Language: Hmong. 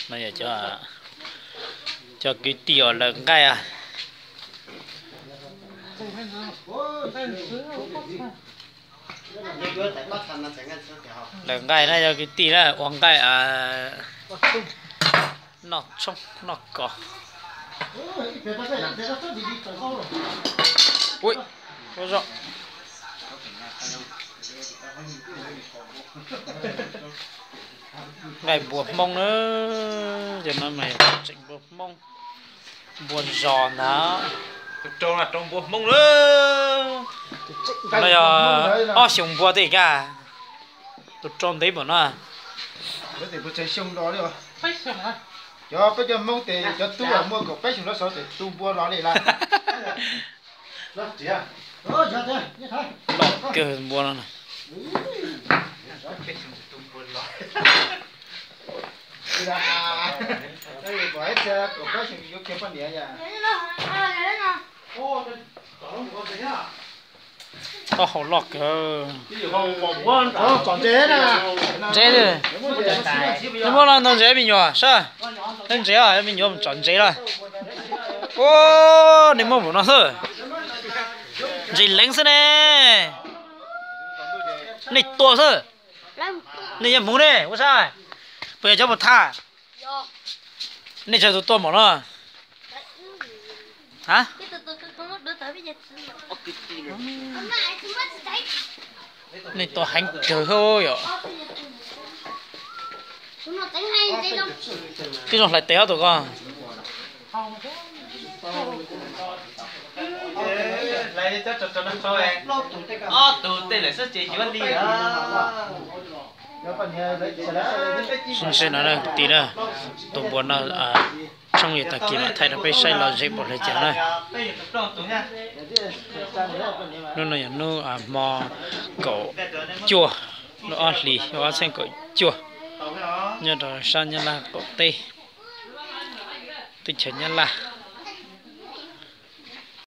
No yog cov kwv tij uas lawv nqaij. Lawv nqaij na, yog kwv tij na ua nqaij noj tshoob noj kos. Ui, ua zoo. Nqaij npua Hmoob na, cov no mas tseem npua Hmoob, npua zos ntag. Tus rau no rau npua Hmoob na. No yog ob xyoos npua tej kag, tus rau ntev npaum no. Cov peb cov Hmoob tes cov tub muaj kaum peb xyoos rov saud tes tu npua los li lawm. Loj kawg npua no. Taub hau loj kawg. Ntsev, nws muab los ntau ntsev me nyuam sab. Ntsev, me nyuam tsom ntsev lawm. Ua, nws muab npaum no xwb. Ntsev leev xwb ne. Nej tua xwb. Nej yuav mus ne ua sab. Puas yog cov mus thaj? Nej tsawg tus tua npaum no? Ha? Nej tua heev kawg yom. Twb zoo hlais tes ob tug ko. Ob tug tej lawm xwb ces yuav li. Sib ntsib no kwv tij na, tus npua no tshoob yog tag kis mam thaij rau peb saib lom zem npaum li cas na. Hnub no yog hnub hmo kaum cuaj lub ob hlis ob txhiab kaum cuaj, nyob rau sab Nyab Laj qaum teb, teb chaws Nyab Laj.